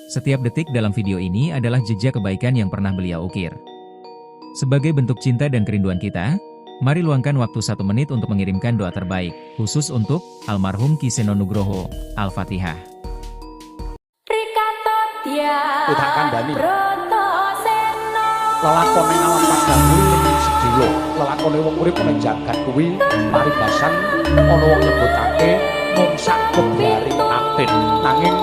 Setiap detik dalam video ini adalah jejak kebaikan yang pernah beliau ukir. Sebagai bentuk cinta dan kerinduan kita, mari luangkan waktu 1 menit untuk mengirimkan doa terbaik, khusus untuk almarhum Ki Seno Nugroho. Al-Fatihah. Kowe tak kandhani. Lelakon ning alam padang kuwi ning sedhela. Lelakone wong urip ning jagat kuwi paribasan ana wong nyebutake mung sak gebyaring atin. Nanging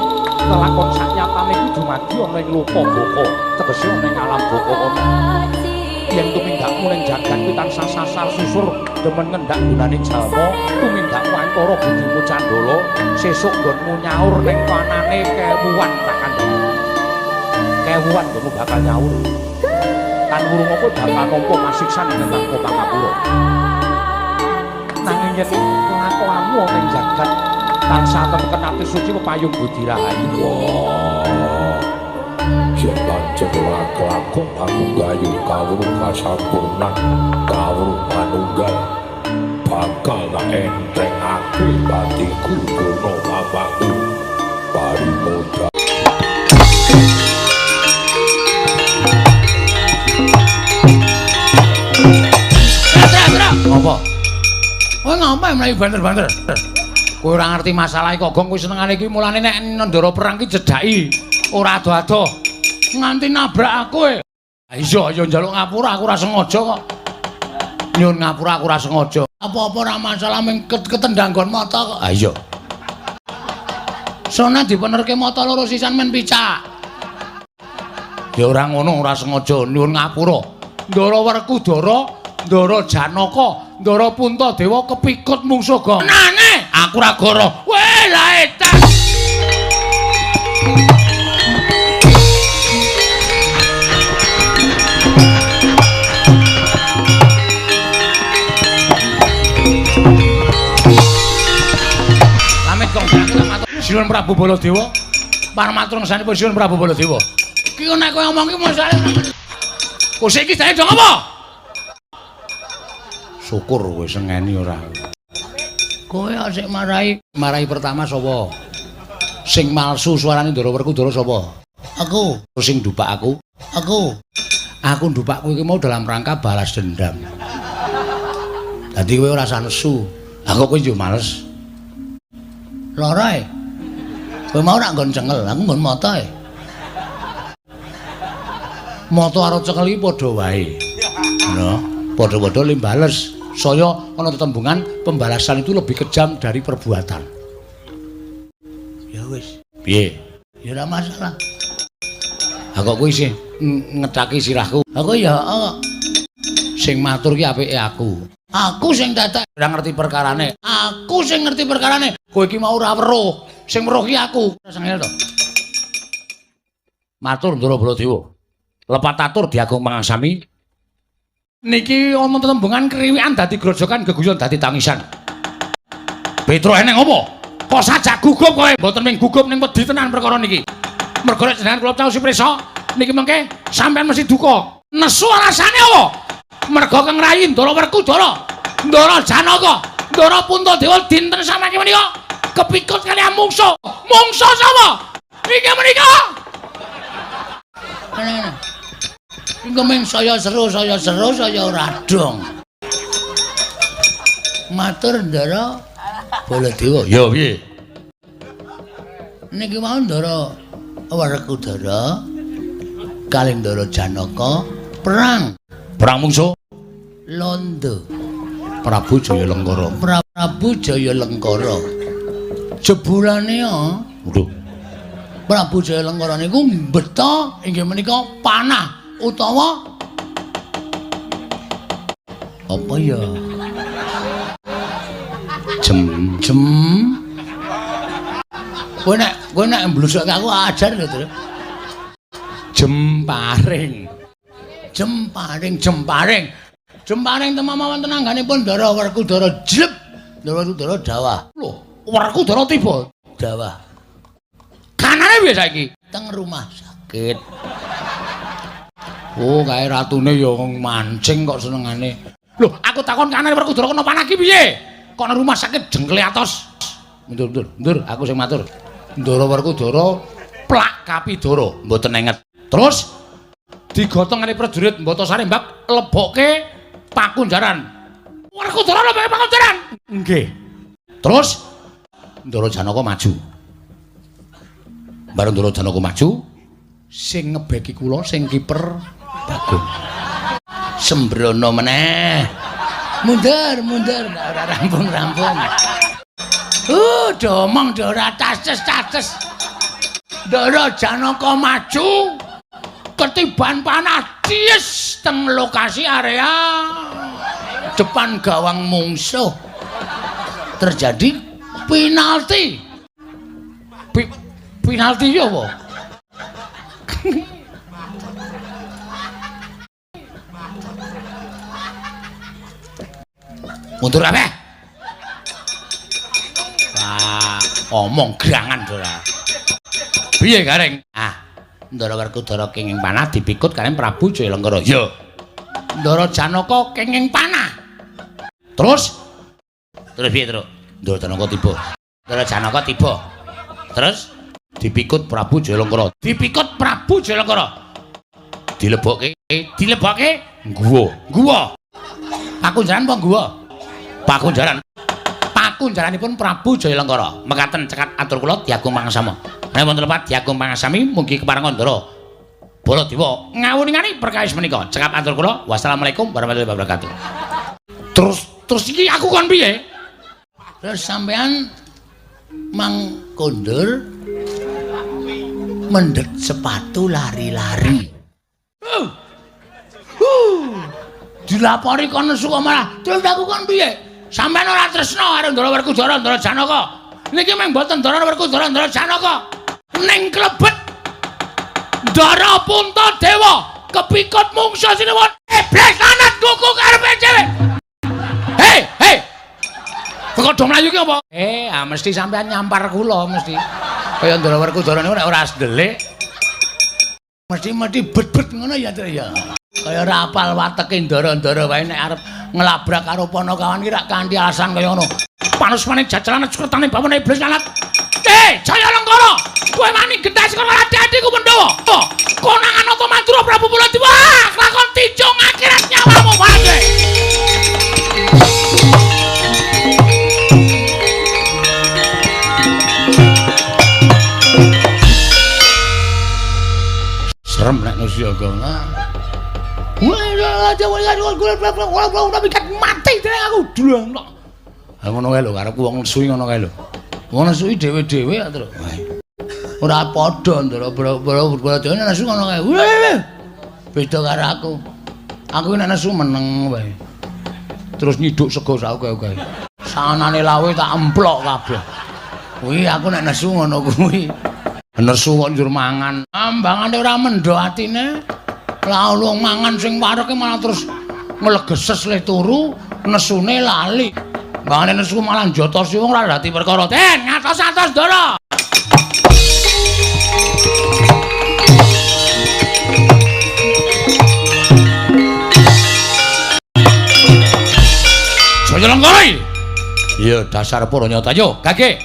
lelakon saknyatane kuwi dumadi ana ing loka baka, tegese ana ing alam baka kono. Yen tumindakmu ning jagat kuwi tansah sasar susur demen ngendak gunane jalma, tumindakmu antara budimu candala, sesuk nggonmu nyaur ning panane kewuan tak kandhani. Kewuan nggonmu bakal nyaur. Lan wurung apa bakal nampa kasiksan ing tanpa pangapura. Nanging yen kelakuanmu ana ing jagat tansah teteken ati suci pepayung budi rahayu. Wah, yen pancen ora kelakon aku gayu kawruh kasampurnan, kawruh manunggal, bakal tak enthengake patiku purna bapakku parimoda. Ngopo? Kowe ngapa mlayu banter-banter? Kowe ora ngerti masalah iki kok, kowe senengane iki mulane nek ndara perang ki jedhaki ora ado-ado. Nganti nabrak aku e. Ha iya, ya njaluk ngapura aku ora sengaja kok. Nyun ngapura aku ora sengaja. Apa-apa ora masalah mung ketendang nggon mata kok. Ha iya. Sona dipenerke mata loro sisan men picak. Ya ora ngono, ora sengaja nyun ngapura. Ndara Werkudara, Ndara Janaka, Ndara Puntadewa kepikut mungsuh gong. Nane, aku ora goro. Weh, lah edan. Lamit kong aku tak matur. Sinuwun Prabu Baladewa. Parmatur ngesanipun Sinuwun Prabu Baladewa. Ki nek kowe ngomong ki mosok. Kok iki jane dong apa? Syukur kowe sengeni ora. Kowe sik marahi, marahi pertama sapa? Sing malsu suarane Ndara Werkudara sapa? Aku. Sing ndupak aku? Aku. Aku ndupak kowe iki mau dalam rangka balas dendam. Dadi kowe ora usah nesu. Lah kok kowe yo males. Lara e. Kowe mau ora nggon cengel, aku nggon mata e. Mata karo cengel iki padha wae. Ngono. Padha-padha limbales. Saya ana tetembungan pembalasan itu lebih kejam dari perbuatan. Ya wis. Piye? Ya ora masalah. Ha kok kuwi sih ngethaki sirahku. Aku ya sing matur ki apike aku. Aku sing tetek ora ngerti perkarane. Aku sing ngerti perkarane. Kowe iki mau ora weruh. Sing weruh ki aku. Sengel to. Matur Ndara Baladewa. Lepat atur diagung pangasami. Niki ana tetembungan kriwikan dadi grojokan geguyon dadi tangisan. Petro eneng apa? Kok sajak gugup kowe? Mboten ming gugup ning wedi tenan perkara niki. Mergo nek jenengan kula caosi prisa niki mengke sampean mesti duka. Nesu alasane apa? Mergo Kang Rayi Ndara Werkudara, Ndara Janaka, Ndara Puntadewa dinten samangke menika kepikut kaliyan mungsuh. Mungsuh sapa? Niki menika. Engko ming saya seru, saya seru, saya ora dong. Matur Ndara Baladewa. Ya piye? Niki mau Ndara Werkudara kalih Ndara Janaka perang. Perang mungsuh Londo. Prabu Jaya Lengkara. Prabu Jaya Lengkara. Jebulane ya. Waduh. Prabu Jaya Lengkara niku mbeta inggih menika panah utawa apa ya? Jem jem. Kowe nek mblusuk aku ajar lho, Tru. Jemparing. Jemparing, jemparing. Jemparing temama wonten angganipun Ndara Werkudara jleb. Ndara Werkudara dawah. Lho, Werkudara tiba dawah. Kanane piye saiki? Teng rumah sakit. Oh, kae ratune ya mancing kok senengane. Lho, aku takon kanane Werkudara kena panah ki piye? Kok nang rumah sakit jengkle atos. Mundur, mundur, mundur, aku sing matur. Ndara Werkudara Plak Kapidara mboten enget. Terus digotong kali prajurit Mbatasari mbak lebokke Pakunjaran. Werkudara lebokke Pakunjaran. Nggih. Terus Ndara Janaka maju. Bareng Ndara Janaka maju, sing ngebeki kula sing kiper Bagong. Sembrono meneh. Mundur, mundur, ora rampung-rampung. Domong ora taces-taces. Ndara Janaka maju, ketiban panah cies teng lokasi area depan gawang mungsuh. Terjadi penalti. Penalti ya apa? Mundur kabeh. Wah, omong gerangan ora. Piye Gareng? Ah, Ndara Werkudara kenging panah dipikut kaliyan Prabu Jayalenggara. Ya. Ndara Janaka kenging panah. Terus terus piye, Truk? Ndara Janaka tiba. Ndara Janaka tiba. Terus dipikut Prabu Jayalenggara. Dipikut Prabu Jayalenggara. Dilebokke, dilebokke guwa. Guwa. Pakunjaran apa guwa? Pakunjaran. Pakunjaranipun Prabu Jayalenggara. Mekaten cekat atur kula diagung pangasama. Nek wonten lepat diagung pangasami mugi keparenga Ndara Baladewa ngawuningani perkawis menika. Cekap atur kula. Wassalamualaikum warahmatullahi wabarakatuh. Terus terus iki aku kon piye? Terus sampean mang kondur mendhet sepatu lari-lari. Dilapori kon nesu kok malah. Terus aku kon piye? Sampeyan ora tresna karo Ndara Werkudara, Ndara Janaka. Niki mung mboten Ndara Werkudara, Ndara Janaka. Ning klebet Ndara Puntadewa kepikut mungsuh sinuwun iblis lanat kuku karepe dhewe. Hei, hei. Kok do mlayu ki apa? Mesti sampeyan nyampar kula mesti. Kaya Ndara Werkudara niku nek ora ndelik mesti-mesti bet-bet ngono ya, Tru ya. Kaya ora apal wateke ndara-ndara wae nek arep nglabrak karo Panakawan ki rak kanthi alasan kaya ngono. Panusmane jajalan cekretane bawane iblis lanat. Jayalenggara, kowe wani gentas karo adi-adiku Pandhawa. Konangan Nata Mandura Prabu Baladewa, lakon tinjung akhirat nyawamu wae. Serem nek nusiaga. Mati dereng aku dlang tok. Ha ngono kae lho karepku wong nesu ngono kae lho. Wong nesu dhewe-dhewe ya terus. Ora padha ndara boro-boro nesu ngono kae. Beda karo aku. Aku nek nesu meneng wae. Terus nyiduk sego saoke-oke. Sanane lawe tak emplok kabeh. Kuwi aku nek nesu ngono kuwi. Nesu kok njur mangan. Ambangane ora mendho atine. Lah wong mangan sing wareke malah terus nglegeses leh turu, nesune lali. Mbangane nesu malah njotosi wong ora dadi perkara. Den, ngatos-atos Ndara. Jayalenggara iki. Iya, dasar para nyata yo, Gage.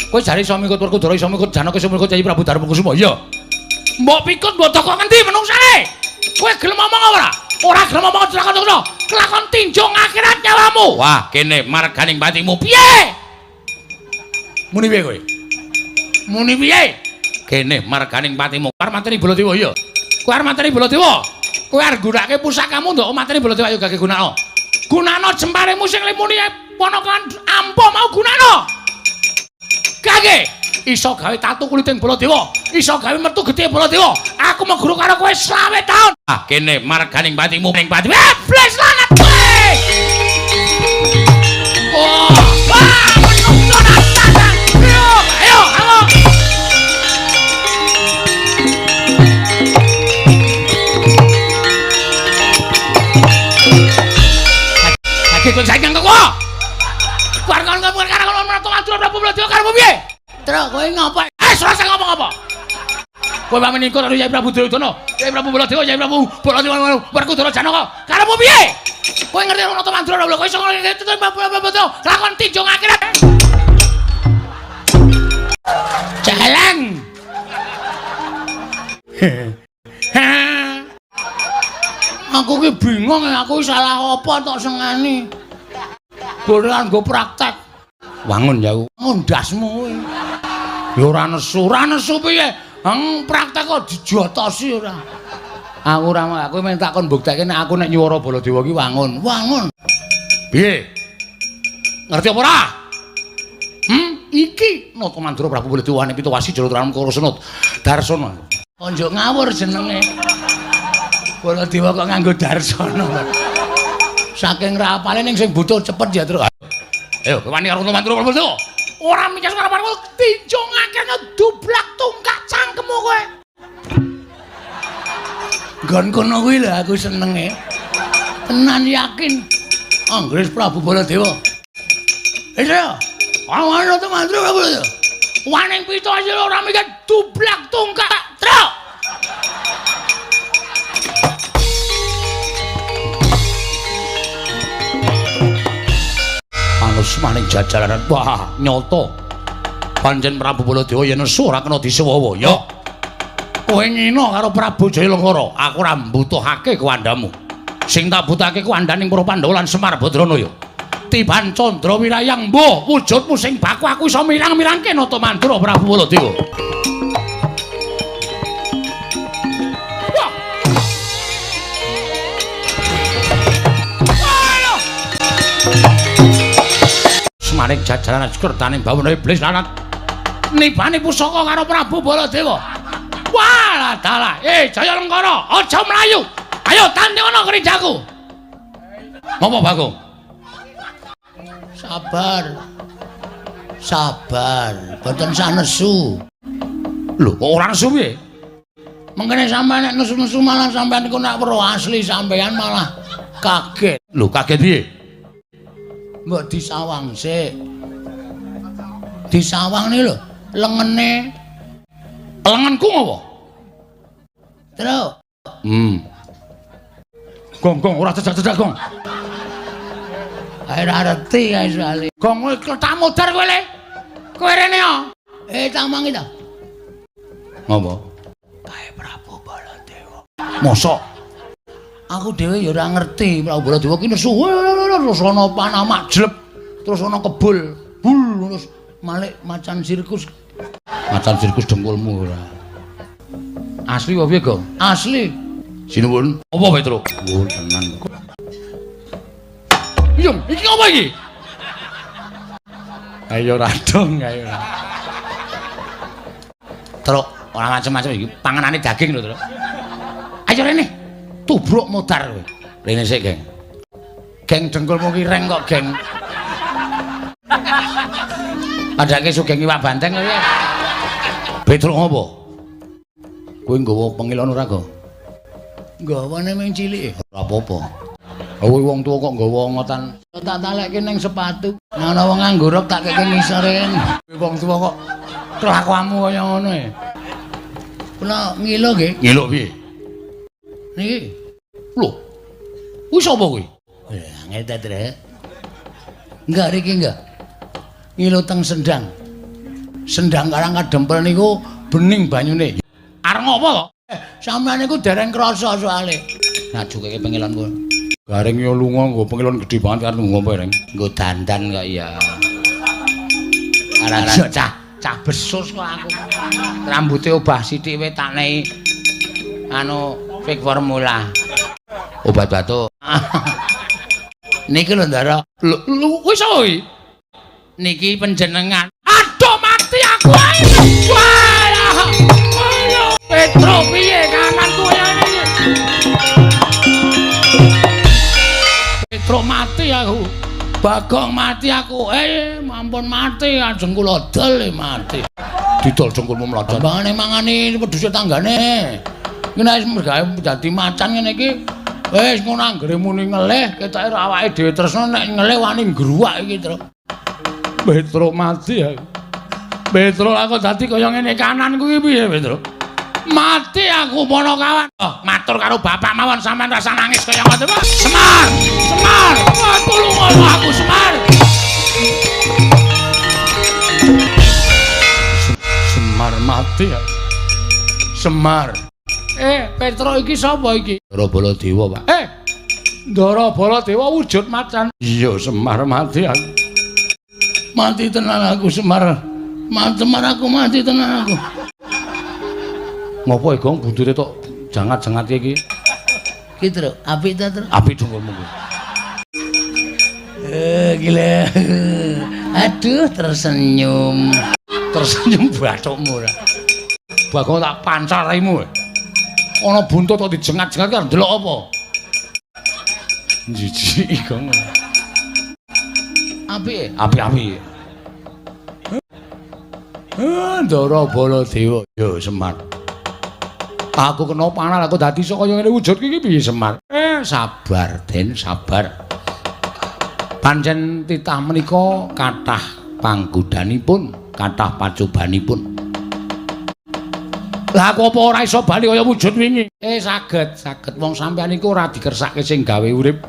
Kowe jare iso mikut Werkudara, iso mikut Janaka, iso mikut Kyai Prabu Darmakusuma. Iya. Mbok pikut mbok toko ngendi menungsane? Kowe gelem ngomong ora? Ora gelem ngomong kelakon kelakon tinjung akhirat nyawamu. Wah, kene marganing patimu. Piye? Muni piye kowe? Muni piye? Kene marganing patimu. Arep mateni Baladewa iya. Kowe arep mateni Baladewa. Kowe arep nggunakake pusakamu ndok mateni Baladewa ayo gage gunakno. Gunakno jemparemu sing limuni ponakan ampuh mau gunakno. Gage iso gawe tatu kuliting Baladewa, iso gawe metu getih Baladewa. Aku meguru karo kowe 20 taun. Ah, kene marganing patimu ning pati. Iblis lanat kowe. Oh, wah, menungso nang. Ayo, ayo, ayo. Gage kowe saiki nganggo kowe. Piye? Truk kowe ngapa? Ora usah ngomong apa. Kowe pamit ikut karo Yai Prabu Duryudana, Yai Prabu Baladewa, Yai Prabu Baladewa Werkudara Janaka. Karepmu piye? Kowe ngerti Nata Mandura lho, kowe iso ngerti lakon tinjung akhirat. Celeng. Aku ki bingung, aku salah apa tok sengeni. Borean nggo praktek. Wangun ya aku. Ndasmu kowe. Ya ora nesu, ora nesu piye? Heng praktek kok dijotosi ora. Aku ora, aku mung takon mbuktekke nek aku nek nyuwara Baladewa ki wangun. Wangun. Piye? Ngerti apa ora? Iki Nata Mandura Prabu Baladewa ane Pitowasi Jalatrana Kara Senut Darsana. Ojo ngawur jenenge. Baladewa kok nganggo Darsana. Saking rapale ning sing butuh cepet ya, Truk. Ayo, wani karo Nata Mandura Prabu Baladewa. Ora mikir karo aku tinjungake ngedublak tungkak cangkemmu kowe. Nggon kono kuwi lho aku senenge. Tenan yakin. Anggris Prabu Baladewa. Wis ya. Awan Nata Mandura Prabu Baladewa. Waning Pitowasi ora mikir dublak tungkak. Truk. Maning jajalanan. Wah, nyoto. Pancen Prabu Baladewa yen nesu ora kena disuwawa, ya. Kowe ngina karo Prabu Jayalengkara, aku ora mbutuhake kuwandamu. Sing tak butuhake kuwandaning para Pandhawa lan Semar Badrana ya. Tiban Candra Wirayang, mbuh wujudmu sing baku aku iso mirang-mirangke Nata Mandura Prabu Baladewa. Maring jajaran kertane bawana iblis lanat nibani pusaka karo Prabu Baladewa. Walah dalah, Jayalengkara, aja mlayu. Ayo tanding ana kerinjaku. Ngopo Bagong? Sabar. Sabar, boten sanesu. Lho, kok ora nesu piye? Mengkene sampean nek nesu-nesu malah sampean iku nek weruh asli sampean malah kaget. Lho, kaget piye? Mbok disawang sik. Disawang ni lho, lengene. Lengenku ngopo? Truk. Gong gong ora cecak-cecak gong. Ae ora reti kae soalé. Gong kowe tak modar kowe le. Kowe rene yo. Tak mangi ta. Ngopo? Kae Prabu Baladewa. Mosok aku dhewe ya ora ngerti Prabu Baladewa ki nesu terus ana panah majlep terus ana kebul bul terus malik macan sirkus. Macan sirkus dengkulmu ora. Asli apa piye, Gong? Asli. Sinuwun. Apa Petro? Oh, tenan. Yung, iki apa iki? Ayo radong ayo. Truk, ora macem-macem iki panganane daging lho, Truk. Ayo rene. Tubruk modar kowe. Rene sik, Geng. Geng dengkulmu ki reng kok, Geng. Padake sugeng iwak banteng kowe. Petruk ngopo? Kowe nggawa pengilon ora, Go? Nggawane mung cilik. Ora apa-apa. Kowe wong tuwa kok nggawa ngotan. Tak talekke ning sepatu. Nek ana wong nganggo rok tak keke ngisore. Kowe wong tuwa kok kelakuanmu kaya ngono e. Kula ngilo nggih. Ngilo piye? Niki. Lho. Kuwi sapa kuwi? Angel ta, Trek. Enggak riki enggak. Ngilo teng Sendang. Sendang Karang Kadempel niku bening banyune. Arep ngopo to? Sampeyan niku dereng krasa soalé. Ngajukake pengilonku. Gareng yo lunga nggo pengilon gedhe banget arep nggo apa, Reng? Nggo dandan kok ya. Ora cah, cah besus kok aku. Rambute obah sithik wae tak nei anu fake formula. Obat batuk. Niki lho, Ndara. Lho, kuwi sapa iki? Niki panjenengan. Aduh mati aku ae. Wah. Petro piye kananku ya ini. Petro mati aku. Bagong mati aku. Ampun mati ajeng kula dol mati. Didol jengkulmu mlodot. Bangane mangani wedhuse tanggane. Iki nek wis mergawe dadi macan ngene iki wis ngono anggere muni ngelih ketoke awake dhewe tresna nek ngelih wani ngruwak iki, Truk. Petro mati aku. Petro aku dadi kaya ngene kananku iki piye, Petro? Mati aku Ponokawan. Oh, matur karo bapak mawon sampean rasa nangis kaya ngoten. Semar, Semar, tulungono aku Semar. Semar mati ya. Semar. Petruk iki sapa iki? Ndara Baladewa, Pak. Ndara Baladewa wujud macan. Iya, Semar mati aku. Mati tenan aku, Semar. Semar aku mati tenan aku. Ngopo Gong buntute tok jangat-jangat iki? Ki, Truk, apik ta, Truk? Apik dungkulmu kuwi. Gila. Aduh, tersenyum. Tersenyum bathukmu ora. Bagong tak pancal raimu. Ana buntut kok dijengat-jengat kan ndelok apa? Jijik Gong. Apik. Apik-apik. Ndara Baladewa. Yo Semar. Aku kena panal aku dadi iso kaya ngene wujud iki piye Semar? Sabar Den, sabar. Pancen titah menika kathah panggodanipun, kathah pacobanipun. Lah aku apa ora iso bali kaya wujud wingi? Saged, saged. Wong sampeyan iku ora dikersake sing gawe urip.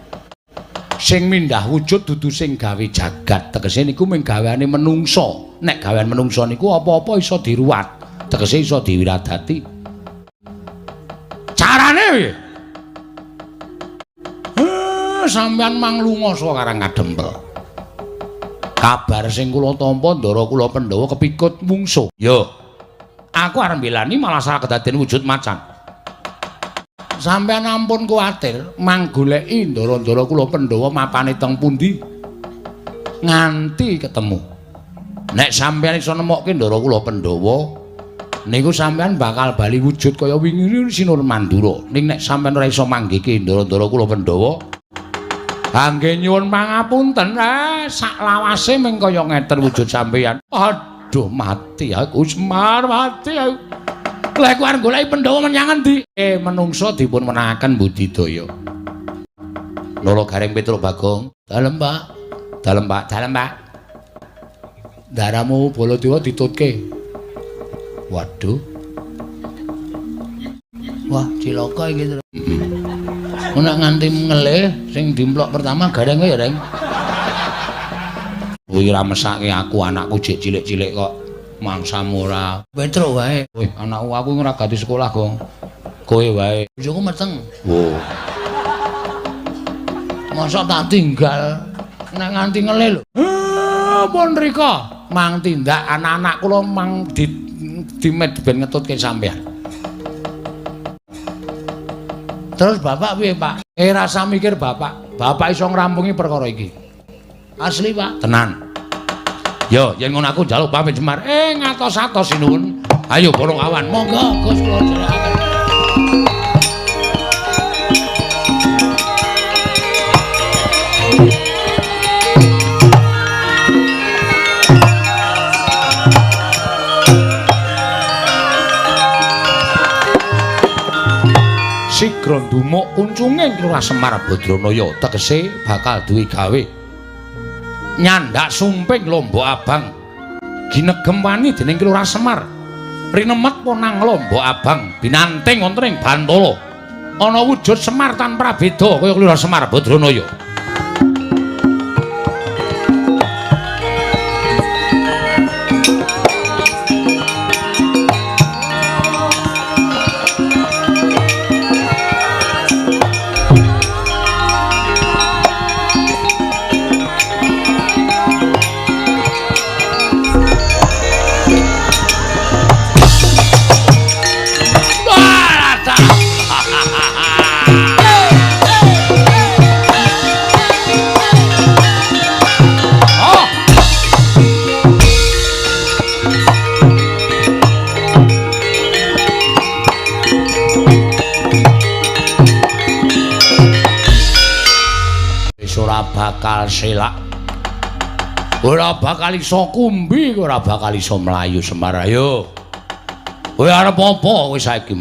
Sing mindah wujud dudu sing gawe jagat. Tegese niku mung gaweane menungsa. Nek gawean menungsa niku apa-apa iso diruwat, tegese iso diwiradati. Carane piye? Sampeyan mang lunga saka Karang Kadempel. Kabar sing kula tampa ndara kula Pandhawa kepikut mungsuh. Yo. Aku arep mbelani malah salah kedaden wujud macan. Sampeyan ampun kuwatir, mang goleki ndara-ndara kula Pandhawa mapane teng pundi nganti ketemu. Nek sampeyan iso nemokke ndara kula Pandhawa, niku sampeyan bakal bali wujud kaya wingi Sinur Mandura. Ning nek sampeyan ora iso manggihke ndara-ndara kula Pandhawa, angge nyuwun pangapunten, sak lawase mung kaya ngeten wujud sampeyan. Aduh, mati aku Semar, mati aku. Lah aku arep goleki Pandhawa menyang endi? Menungsa dipun menangaken budidaya. Nara Gareng Petruk Bagong. Dalem, Pak. Dalem, Pak. Dalem, Pak. Ndaramu Baladewa ditutke. Waduh. Wah, cilaka iki, Truk. Nek nganti ngelih sing dimplok pertama Gareng ya, Reng. Kuwi ora mesake aku, anakku jek cilik-cilik kok mangsamu ora. Petruk wae. Wih, anakku aku ora ganti sekolah, Gong. Kowe wae. Bojoku meteng. Wo. Mosok tak tinggal nek nganti ngelih lho. Pun rika mang tindak anak-anak kula mang dimet ben ngetutke sampean. Terus bapak piye, Pak? Rasa mikir bapak. Bapak iso ngrampungi perkara iki. Asli, Pak. Tenan. Yo, yen ngono aku njaluk pamit Semar. Ngatos-atos sinuwun. Ayo para kawan, monggo Gus kula dherekaken. Sigra ndumuk kuncunge Lurah Semar Badranaya, tegese bakal duwe gawe. Nyandak sumping Lombok Abang ginegem wani dening Lurah Semar. Rinemet ponang Lombok Abang binanting wonten ing Bantala. Ana wujud Semar tanpa prabeda kaya Lurah Semar Badranaya. Bakal selak, ora bakal iso kumbi, ora bakal iso mlayu Semar. Ayo, kowe arep apa kowe saiki?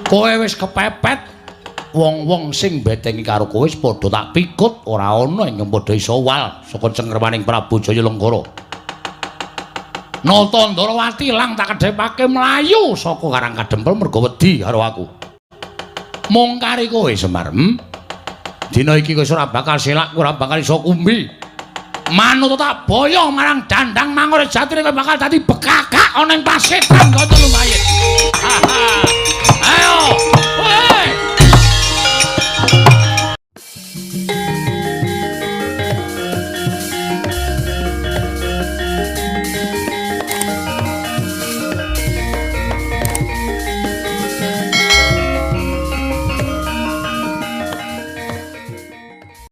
Kowe wis kepepet, wong-wong sing betengi karo kowe wis padha tak pikut, ora ana ingkang padha iso wal saka cengkremaning Prabu Jaya Lenggara. Nata Ndarawati lang tak kedhepake mlayu saka Karang Kadempel mergo wedi karo aku. Mung kari kowe Semar, Dina iki kowe ora bakal selak, ora bakal iso kumbi. Manut tak boyong marang dandang Mangor jatine kowe bakal dadi bekakak ana ing pasetan kanca lumayan. Ayo.